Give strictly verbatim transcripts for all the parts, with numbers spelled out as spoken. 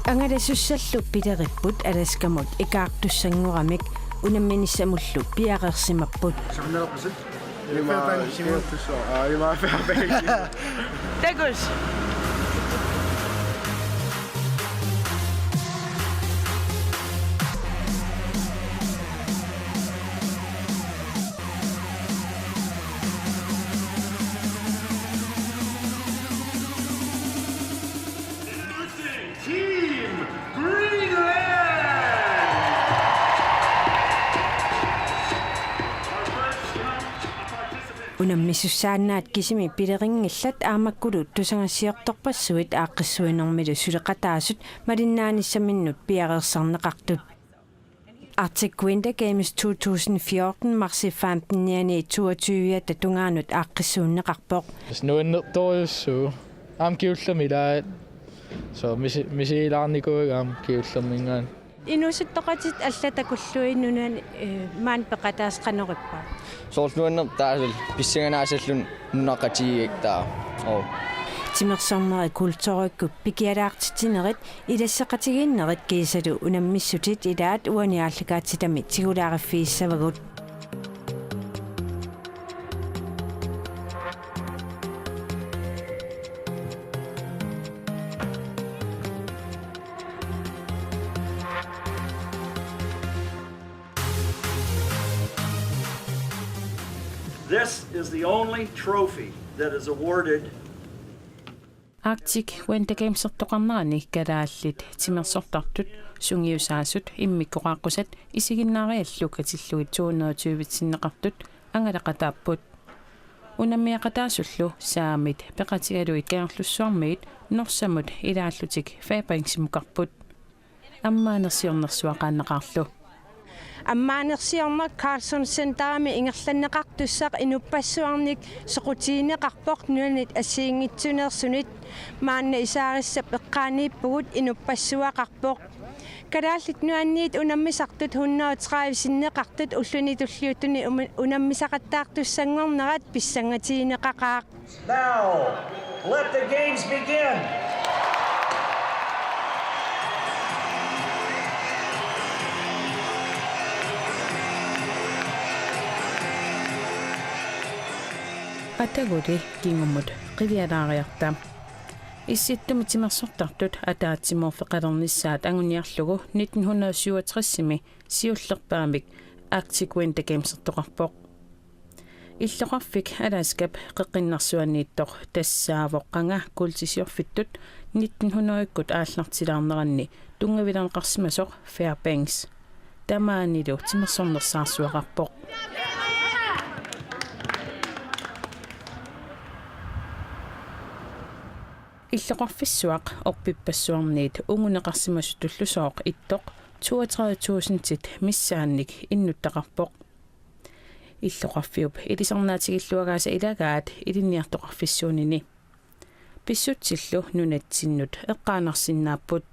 Angalasussallu pileripput Alaskamut ikaartussanngoramik unamminissamullu piareersimapput. Ima, Takuss. Team Greenland! Unammisussaannaat kisimi pilerinngillat aammakkulu tusagassiortorpassuit aaqqissuinermilu suleqataasut malinnaanissaminnut piareersarneqartut. Arctic Winter Games to tusind fjorten marsi femten-ianiit toogtyve-ata tungaanut aaqqissuunneqarpoq. Nuannertorujussuuvoq. Aamma kingullermi ilaat. So misi-, misigilaarnikuuagut aamma kingullerminngaanniit. Inuusuttoqatitta allat takullugit nunani, eh, maani peqataasut qanoq ippa? Soorlu nuannertaasul pissanganaassalluni nunaqatigiigakku taava. Oo. Timersornerit kulturikkut pikialaartitsinerit ilasseqatigiinnerit kiisalu unammissutit ilaat uani aallakaatitami tigulaariffigissavagut. This is the only trophy that is awarded. Arctic Winter Gamesertoqarnerani kalaallit timersortartut sungiusaasut immikkoqaqqusat isiginnaariallu katillugit to hundrede og tyve-tsinneqartut angalaqataapput. Unammiaqataasullu saamit peqatigalugit Kangerlussuarmiit Norsamut ilaallutik Fairbanksimmukarput. Ammaanersiornersuaqaannaqaarlu. Ammaanersiorneq Carlson Centerimi ingerlanneqartussaq inuppassuarnik soqutigineqarpoq nunanit assigiinngitsuneersunit. Maanna Isaarissap eqqaaniippugut inuppassuaqarpoq. Kalaallit Nunaanniit unammisartut hundrede og tredive sinneqartut ulluni tulliuttuni umi-, unammisaqattaartussanngornerat pissangatigineqaqaaq. Now, let the games begin. Ataguli kingumut qivialaariarta. Issittumi timersortartut ataatsimoorfeqalernissaat anguniarlugu nitten hundrede syvogtres-imi siullerpaamik Arctic Winter Gamesertoqarpoq. Illoqarfik Alaskap qeqqinnarsuaniittoq tassaavoq qanga kuultisiorfittut nitten hundrede-kkut aallartilaarneranni tunngavilerneqarsimasoq Fairbanks. Tamaanilu timersornersaarsuaqarpoq. Illoqarfissuaq orpippassuarniit unguneqarsimasutullusooq ittoq toogtredive tusindit missaannik innuttaqarpoq. Illoqarfiup ilisarnaatigilluagaasa ilagaat ilinniartoqarfissuunini. Pissutsillu nunatsinnut eqqaanarsinnaapput.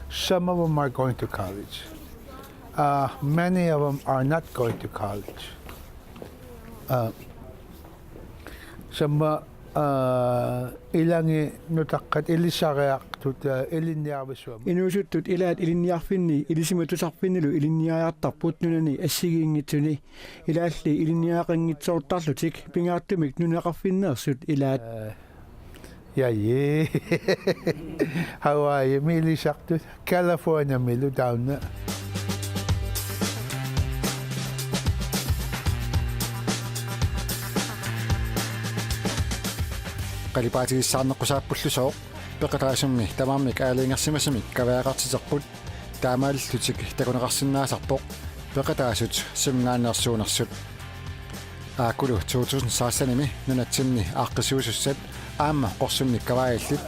Some of them are going to college. Uh, many of them are not going to college. Uh, some, uh, ilangit nutaqqat ilisariaqartut, uh, ilinniarfissuarmi. Inuusuttut ilaat ilinniarfinni ilisimatusarfinnilu ilinniariartarput nunani assigiinngitsuni. Ilaalli ilinniagaqanngitsoortarlutik pingaartumik nunaqarfinneersut ilaat. Jaji. Hawaiimi ilisartut, Californiamilu taanna. Qalipaatigissaqarneqqussaappullusooq peqataasummi tamarmik aalajangersimasumik kaviaaqartiterput. Taamaalillutik takuneqarsinnaasarpoq peqataasut suminngaanneersuunersut. Aakkulu to tusind seksten-imi nunatsinni aaqqissuisussat aamma qorsunnik kavaallit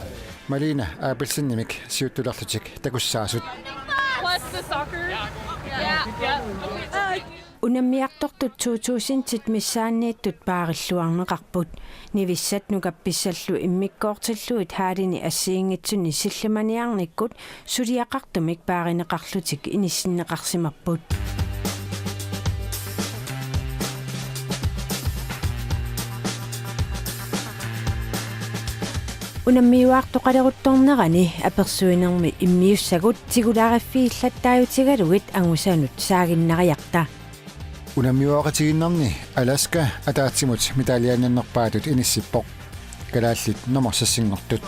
Malina Abelsenimik siuttulerlutik takussaasut. Plus the soccer. Yeah. Yeah. Unammiartortut to tusindit missaanniittut paarilluarneqarput. Nivissat nukappissallu immikkoortillugit hallini assigiinngitsuni sillimaniarnikkut suliaqartumik paarineqarlutik inissinneqarsimapput. Unammiuaartoqaleruttornerani apersuinermi immiussagut tigulaariffigillattaajutigalugit angusanut saaginnariarta. Unammiuaqatigiinnarni Alaska ataatsimut medaljannerpaatut inissippoq. Kalaallit nummer seksinngortut.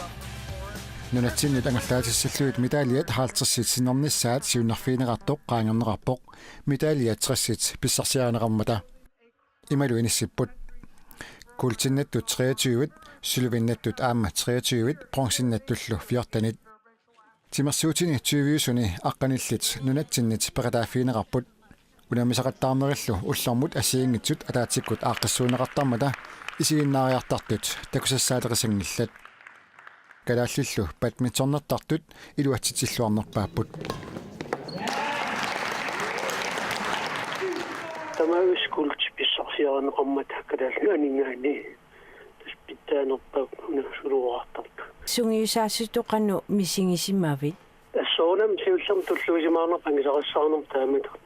Nunatsinnut angerlaatissillugit medaljat halvtredsit sinnernissaat siunnerfigineqartoq qaangerneqarpoq. Medaljat tressit pissarsiarineqarmata. Imalu inissipput. Kuultinnattut treogtyve, sølvinnattut aamma treogtyve, bronzinnattullu fjortenit. Timersuutini tyviusuni aqqanillit nunatsinnit peqataaffigineqarput. Unammisaqattaarnerillu ullormut assigiinngitsut ataatsikkut aaqqissuunneqartarmata isiginnaariartartut takusassaaleqisanngillat. Kalaallillu badmintonertartut iluatsitsilluarnerpaapput. Tamaviss kuulti pissarsiarineqarmata Kalaallit Nunaanninngaanniit. Tassa pitsaanerpaaq una suluaraartartoq. Sungiusaasutut qanoq misigisimavit? Tassa soorunami siullermik tulluusimaarnerput angusarissaarnermut taamatut.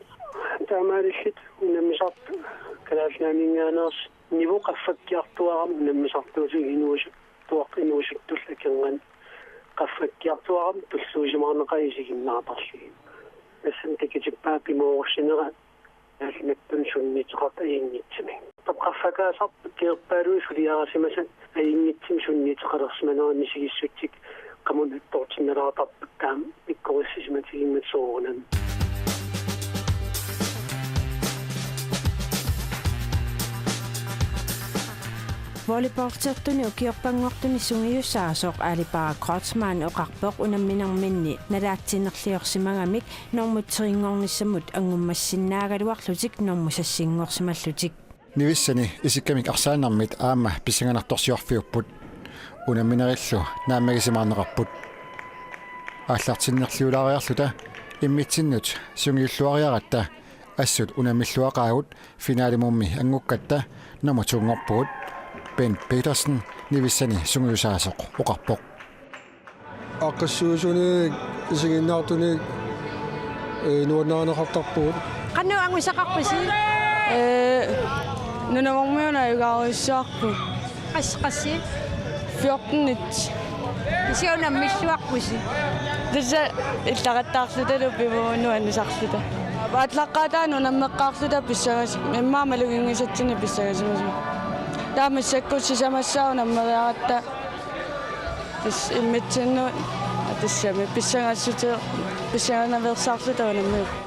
Taamaalilluta unammisartut Kalaallit Nunaanninngaanneersut nivo qaffakkiartuarami unammisartuusugut inuusuttuaq inuusuttullu akornanni qaffakkiartuarami tulluusimaarneqaat isiginnaartarlugit. Tassani takutippaa pimoorussinera Kalaallit Nunaanni sunniuteqartut ajunngitsumik. Qaffakaasarput kiorpaaluit suliarisimasat ajunngitsumik sunniuteqalersimanerat misigissutsit qamuuna attortinnalaartarput taama pikkorissisimatigimmat soorunami. Volleyballtertuni ukiorpanngortuni sungiusaasoq Alipara Kreutzmann oqarpoq unamminerminni nalaatsinnerliorsimagamik normu trinngornissamut anngummassinnaagaluarlutik normu seksinngorsimallutik. Nivissani isikkamik arsaannermit aamma pissanganartorsiorfiupput. Unamminerillu naammagisimaarneqarput. Aallartinnerliulaariarluta immitsinnut sungiulluariaratta assut unammilluaqaagut finalimummi anngukkatta nummer to-nngorpugut, Bent Petersen Nivissani sungiusaasoq oqarpoq. Aaqqissuisunik isiginnaartunik, ee, nuannarineqartarpugut. Qanoq angusaqarpisi? Ee, nunavummiuna ajugaarujussuarput. Qas-, qassi? Fjortenit. Kisianni unammilluarpusi? Tassa illaqqattaarlutalu pivugut nuannisarluta. Aallaqqaataani unammeqqaarluta pissagas-, immaqa maluginngisatsinnik pissagasimasumik. Taava massakkut sisamassaa unammeriaratta. Tassa immitsinnut, tassami pissangassute-, pissanganaveersaarluta unammiupput.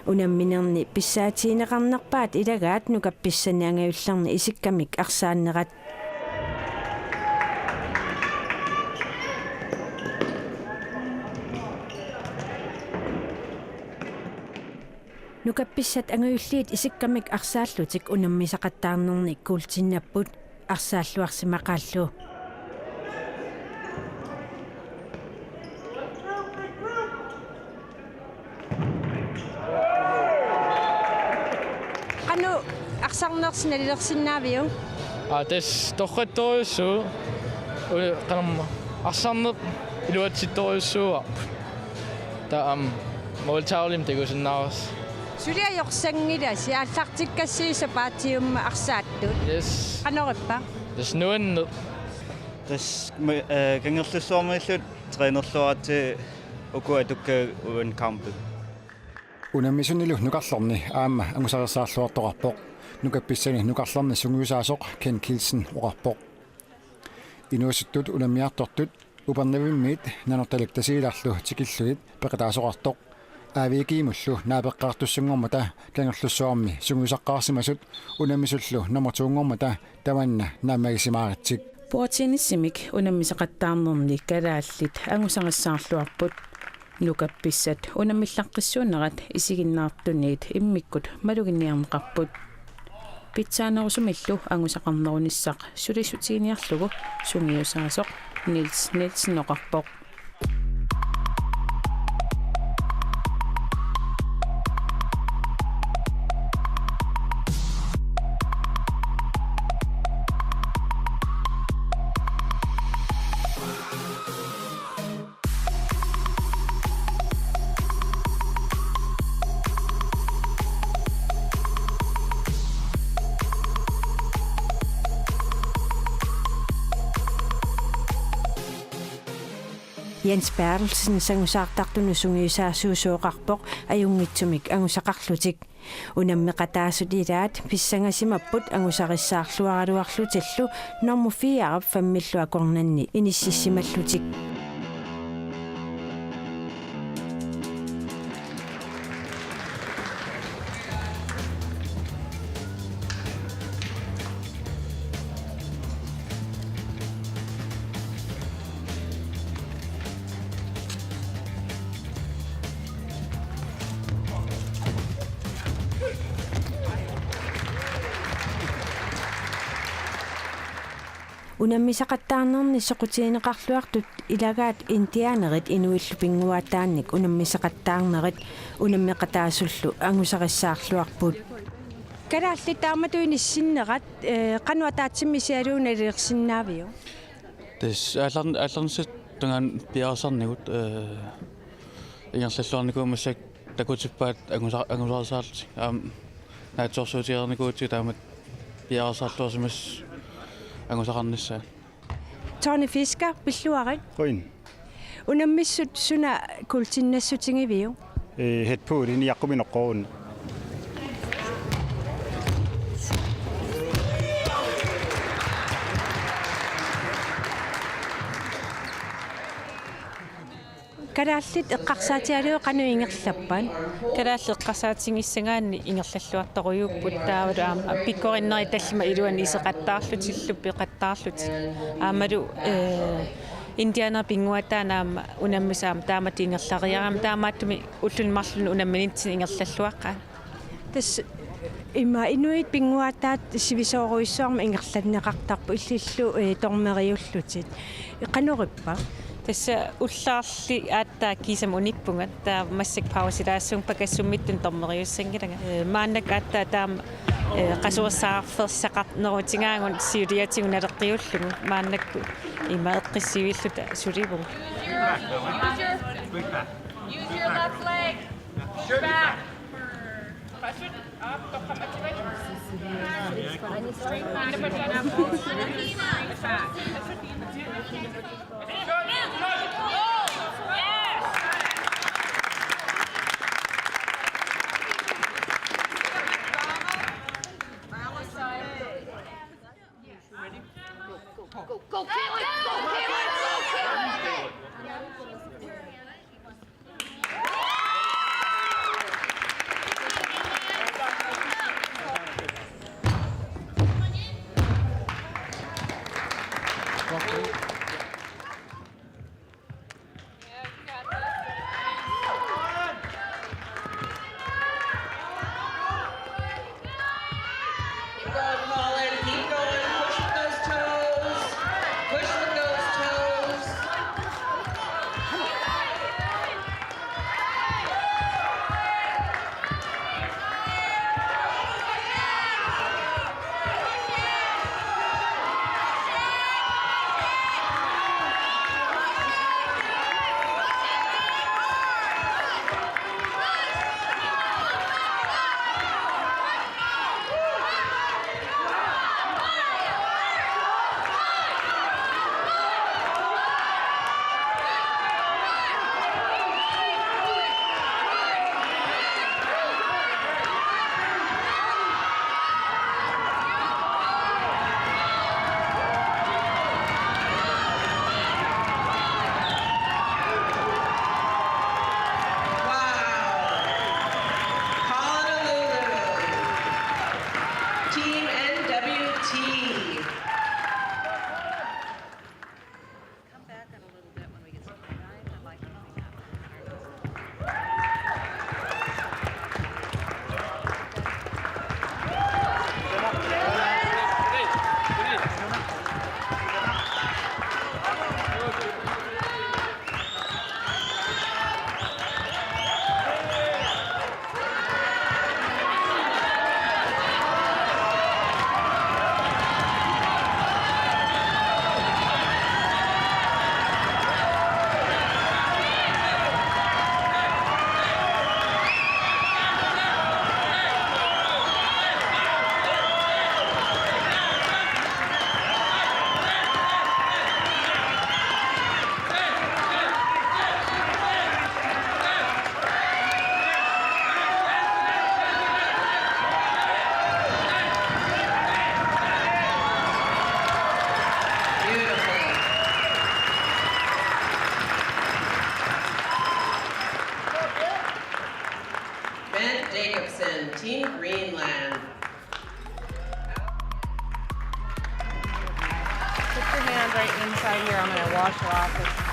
Unamminerni pissaatigineqarnerpaat ilagaat nukappissanni angajullerni isikkamik arsaannerat. Nukappissat angajulliit isikkamik arsaallutik unammisaqattaarnerni kuultinnapput arsaalluarsimaqaallu. Qanoq arsarnersut nalilersinnaaviuk? Aa, tassa torrattorujussuuvoq. U-, qanormaa. Arsarneq iluatsittorujussuuarput. Taava aamma måltavlimi takusinnaavarsi. Suli ajorsanngilasi aallartikkassiuk sapaatiummat arsaattut. Yes. Qanorippa? Tassa nuanneq. Tassa ma-, eh, Kangerlussuarmiilluta trænerluaratsigit uku atukkagut uani kampit. Unammisunilu nukarlerni aamma angusarissaarluartoqarpoq. Nukappissani nukarlerni sungiusaasoq Ken Kielsen oqarpoq. Inuusuttut unammiartortut Upernavimmiit Nanortalik Tasiilarlu tikillugit peqataasoqartoq. A V G-mullu naapeqqaartussanngormata Kangerlussuarmi sungiusaqqaarsimasut unammisullu nummer to-nngormata tamanna naammagisimaaritsi. Bordtennisimik unammisaqattaarnerni kalaallit angusarissaarluarput. Nukappissat unammillaqqissuunnerat isiginnaartuniit immikkut maluginniarneqarput. Pitsaanerusumillu angusaqarnerunissaq sulissutiginiarlugu sungiusaasoq Niels Nielsen oqarpoq. Jens Berthelsen sangusaartartunut sungiusaasuusooqarpoq ajunngitsumik angusaqarlutik. Unammeqataasut ilaat pissangasimapput angusarissaarluaraluarlutillu normu fire-p fem-illu akornanni inississimallutik. Unammisaqattaarnerni soqutigineqarluartut ilagaat indianerit inuillu pinnguaataannik unammisaqattaarnerit unammeqataasullu angusarissaarluarput. Kalaallit taamatut inissinnerat, eh, qanoq ataatsimik isigalugu nalilersinnaaviuk? Tassa aallarn-, aallarnissat tungaanut piareersarnikkut, eh, ingerlalluarnikuuvoq massakkut takutippaat angusa-, angusarissaarlutik. Aamma naatsorsuutigereernikuuvugut taamatut piareersarluarsimasut angusaqarnissaat. Tony Fisker, pilluarit. Qujan. Unammissut suna kuultinnassutigiviuk? Eh, headpool, ini jaqqumi noqqorun. Kalaallit eqqarsaatigalugit qanoq ingerlappat? Kalaallit eqqarsaatigissagaanni ingerlalluartorujuupput, taavalu aamma pikkorinnerit tallimat iluanni iseqattaarlutillu peqattaarlutik. Aammalu, eh, indianerit pinnguaataannut aamma unammisut aamma taamatut ingerlariaramik, taamaattumik ulluni marlunni unamminissaanni ingerlalluaqaat. Tassa ima inuit pinnguaataat sivisoorujussuarmik ingerlanneqartarput illillu, eh, dommeriullutit. Qanoq ippa? Tassa ullaarli aatsaat kiisami unippunga, taava massakkut pausilaassuunga, pakassummiittunik dommeriussanngilanga. Eh, maannakkut aatsaat taama, eh, qasuersaarfersaqarnerutigaagut siuliatigut naleqqiullugu, maannakkut ima eqqissivilluta sulivunga. Use your left leg. Push back. Team Greenland. Put your hand right inside here. I'm going to wash her off this time.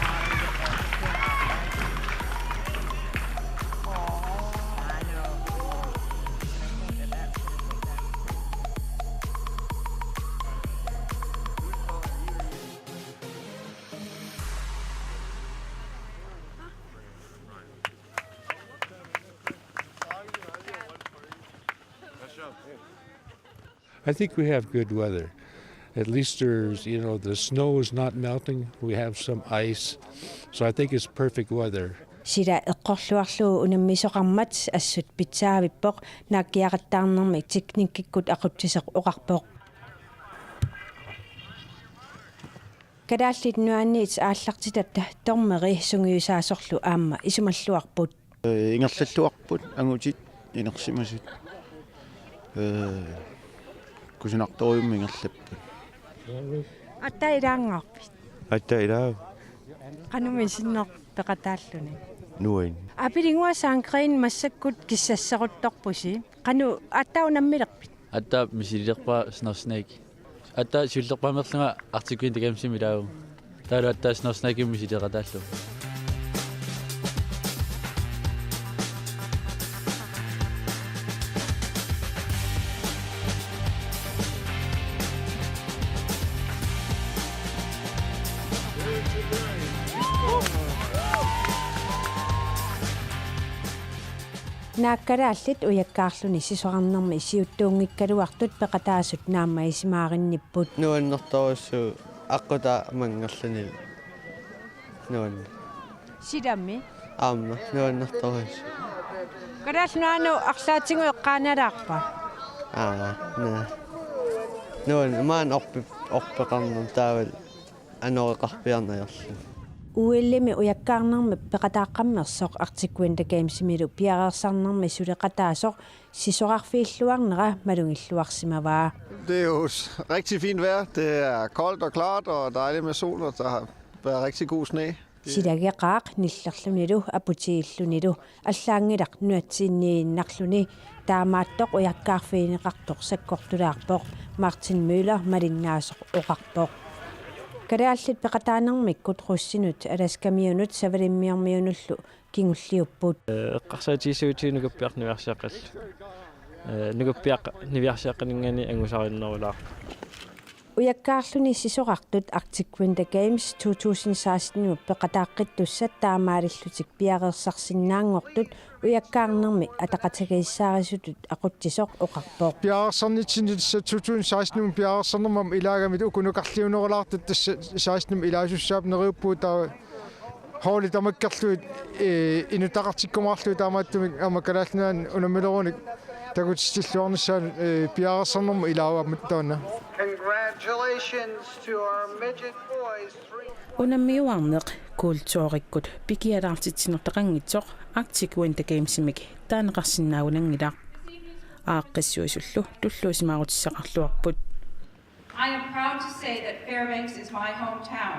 I think we have good weather. At least there's, you know, the snow is not melting. We have some ice. So I think it's perfect weather. Sila eqqorluarlugu unammisoqarmat assut pitsaavippoq, naakkiaqattaarnermi teknikkikkut aqutsisoq oqarpoq. Kalaallit Nunaanniit aallartitatta dommeri sungiusaasorlu aamma isumalluarput. Ingerlalluarput angutit inersimasut. Kusanartorujummik ingerlapput. Aatsaat ilaanngarpit? Aatsaat ilaa. Qanoq misinnerpit peqataalluni? Nuann. Apilingua Sandgreen massakkut kissasseruttorpusi. Qanoq aatsaat unammilerpit? Aatsaat misililerpara Snorsnack. Aatsaat siullerpaamik merlunga Arctic Winter Gamesimi ilaavunga. Taavalu aatsaat Snorsnackimik misileqataallugu. Naak kalaallit ujakkaarluni sisorarnermi siuttuunngikkaluartut peqataasut naammagisimaarinnipput. Nuannertorujussuuvoq aqqutaa manngerluni. Nuann. Silami? Aamma nuannertorujussuuvoq. Kalaallit Nunaannut arlaatigut eqqaanalaarpa? Aa, naa. Nuann maani orpi orpeqarnermut taavalu anoreqarpiarneq ajorluni. U L-imi ujakkaarnermi peqataaqqammersoq Arctic Winter Gamesimilu piareersarnermi suleqataasoq sisorarfiilluarnera malugilluarsimavaa. Det er jo rigtig fint vejr. Det er koldt og klart og dejligt med sol, og der har været rigtig god sne. Silageqaaq nillerlunilu aputigillunilu allaanngilaq nunatsiinniinnarluni, taamaattoq ujakkaarfigineqartoq sakkortulaarpoq, Martin Møller malinnaasoq oqarpoq. Kalaallit peqataanermikkut russinut, Alaskamiunut, Savalimmiormiunullu kingulliupput. Eqqarsaatigissagutsigu nukappiaraq niviarsiaqqallu. Nukappiaraq niviarsiaqqaninngaanniit angusarinerulaarpoq. Ujakkaarluni sisorartut Arctic Winter Games to tusind seksten-imut peqataaqqittussat taamaalillutik piareersarsinnaanngortut ujakkaarnermi ataqatigiissaarisutut aqutsisoq oqarpoq. Piareersarnitsinni tassa to tusind seksten-imut piareersarnermut aamma ilaagamik uku nukarliunerulaartut tassa seksten-imut ilaasussaappat neriuppugut, taava holdit tamakkerlugit, ee, inuttaqartikkumaarlugit taamaattumik aamma Kalaallit Nunaanni unammilerunik takutitsilluarnissaanut, ee, piareersarnermut ilaavoq aamma taanna. Congratulations to our midget boys. Unammiuarneq kulturikkut pikialaartitsinertaqanngitsoq Arctic Winter Gamesimik taaneqarsinnaagunanngilaq. Aaqqissuisullu tulluusimaarutissaqarluarput. I am proud to say that Fairbanks is my hometown.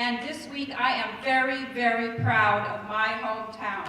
And this week I am very, very proud of my hometown.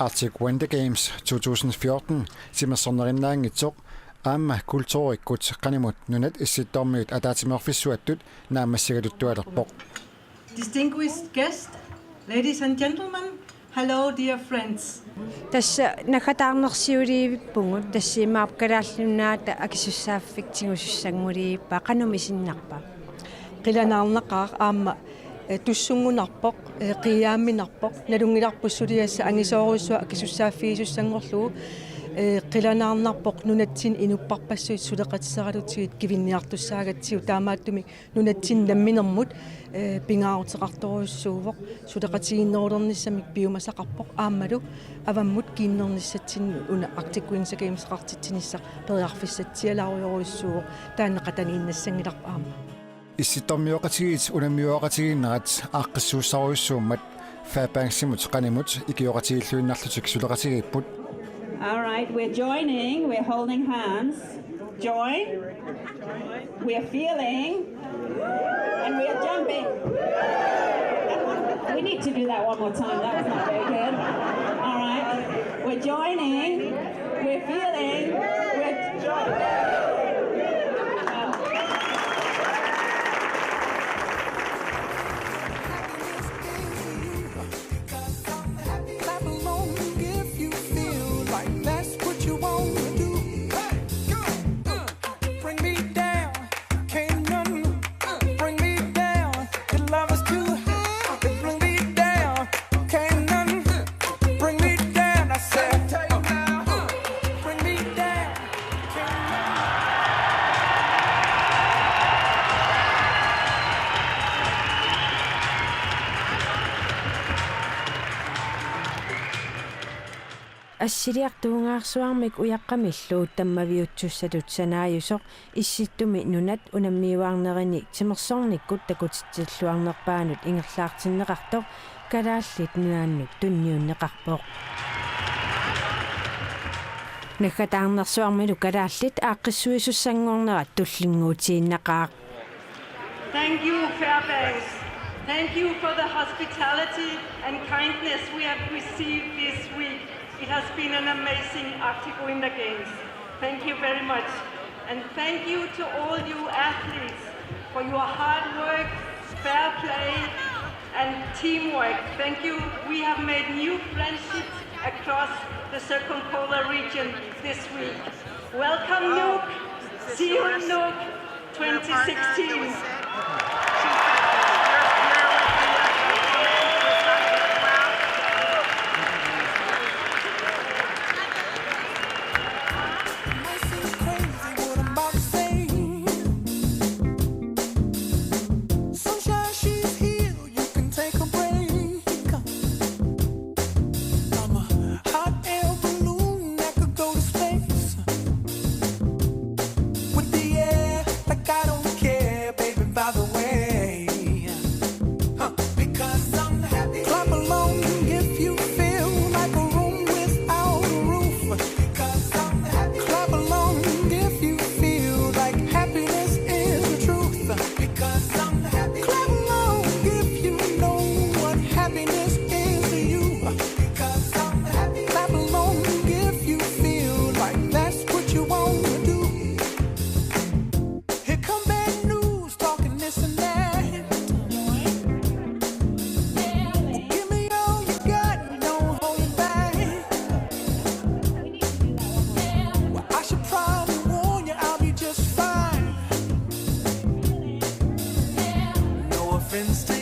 Arctic Winter Games to tusind fjorten timersornerinnaanngitsoq aamma kulturikkut qanimut nunat Issittormiut ataatsimeerfissuattut naammassigaluttualerpoq. Distinguished guests, ladies and gentlemen, hello, dear friends. Tassa naggataarnersiuliivippugut, tassa imaappoq Kalaallit Nunaata akisussaaffik tigusussanngulivippaa, qanoq isiginnarpa? Qilanaarnaqaaq aamma, eh, tussunngunarpoq, eh, qiiaamminarpoq, nalunngilarput suliassaq angisoorujussuaq akisussaaffigisussanngorlugu, eh, qilanaarnarpoq nunatsinni inupparpassuit suleqatiseralutigit kivinniartussaagatsigu, taamaattumik nunatsinni namminermut, eh, pingaaruteqartorujussuuvoq, suleqatigiinnerulernissamik piumasaqarpoq aammalu avammut kiinnernissatsinnut una Arctic Winter Gameseqartitsinissaq periarfissatsialaarujorujussuuvoq, taanna qataniinnassanngilarput aamma. Issittormioqatigiit unammiuaqatigiinnerat aaqqissuussarujussuummat Fairbanksimut qanimut ikioqatigiilluinnarlutik suleqatigiipput. All right, we're joining, we're holding hands. Join. We're feeling. And we're jumping. We need to do that one more time. That was not very good. All right. We're joining. We're feeling. We're jumping. Clap along if you feel like that's what you wanna do. Hey, go. Bring me down, can't none bring me down. Your love is too high, bring me down, can't none bring me down. I said, bring me down, can't none. Assiliaq Tuungaarsuarmik ujaqqamillu tammaviutsussatut sanaajusoq Issittumi nunat unammiuaarnerini timersornikkut takutitsilluarnerpaanut ingerlaartinneqartoq Kalaallit Nunaannut tunniunneqarpoq. Naggataarnersuarmilu kalaallit aaqqissuisussanngornerat tullinnguutiinnaqaaq. Thank you, Fairbanks. Thank you for the hospitality and kindness we have received this week. It has been an amazing Arctic Winter Games. Thank you very much. And thank you to all you athletes for your hard work, fair play, and teamwork. Thank you. We have made new friendships across the Circumpolar region this week. Welcome, Nuuk. See you in Nuuk twenty sixteen. This is crazy what I'm about to say. Sunshine, she's here, you can take a break. I'm a hot air balloon that could go to space. With the air, like I don't care, baby, by the way. Huh. Because I'm happy. Clap along if you feel like a room without a roof. Because I'm happy. Clap along if you feel like happiness is the truth. Because I'm happy. Clap along if you know what happiness is to you. Because I'm happy. Clap along if you feel like that's what you wanna do. Here come bad news, talking this and that. Well, give me all you got, no holding back. Well, I should probably warn you, I'll be just fine. No offense to